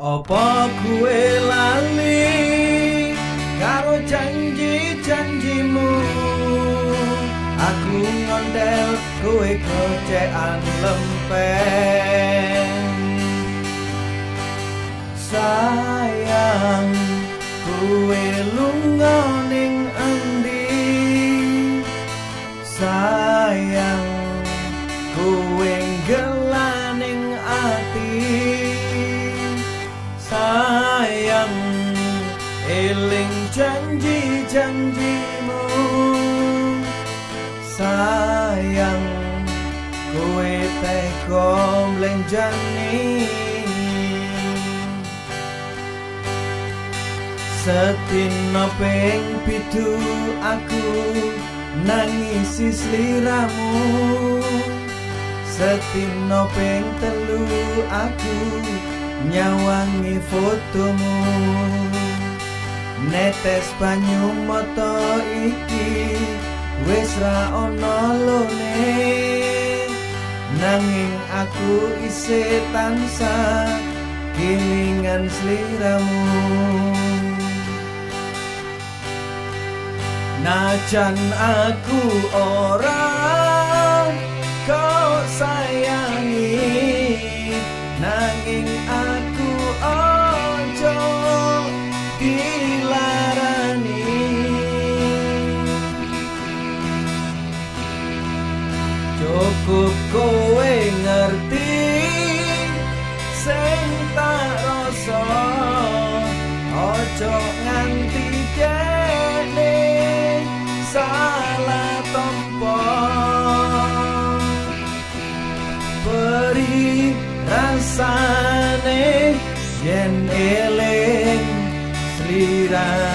Apa kowe lali karo janji-janjimu? Aku ngontel, kowe gocekan lempeng. Sayang, kowe lunga ning endi? Sayang, kowe gelaning ati. Sayang, eling janji-janjimu. Sayang, kowe tega mblenjani. Sedina ping 7 aku nangisi sliramu. Sedina ping 3 aku nyawangi fotomu. Netes banyu mata iki wis ra ana lone, nanging aku isih tansah kelingan sliramu. Najan aku ora kau sayangi, nanging aku ojo dilarani. Cukup kowe ngerti sing tak rasa, ojo nganti kene salah tompo. Beri rasane yen eling sliramu.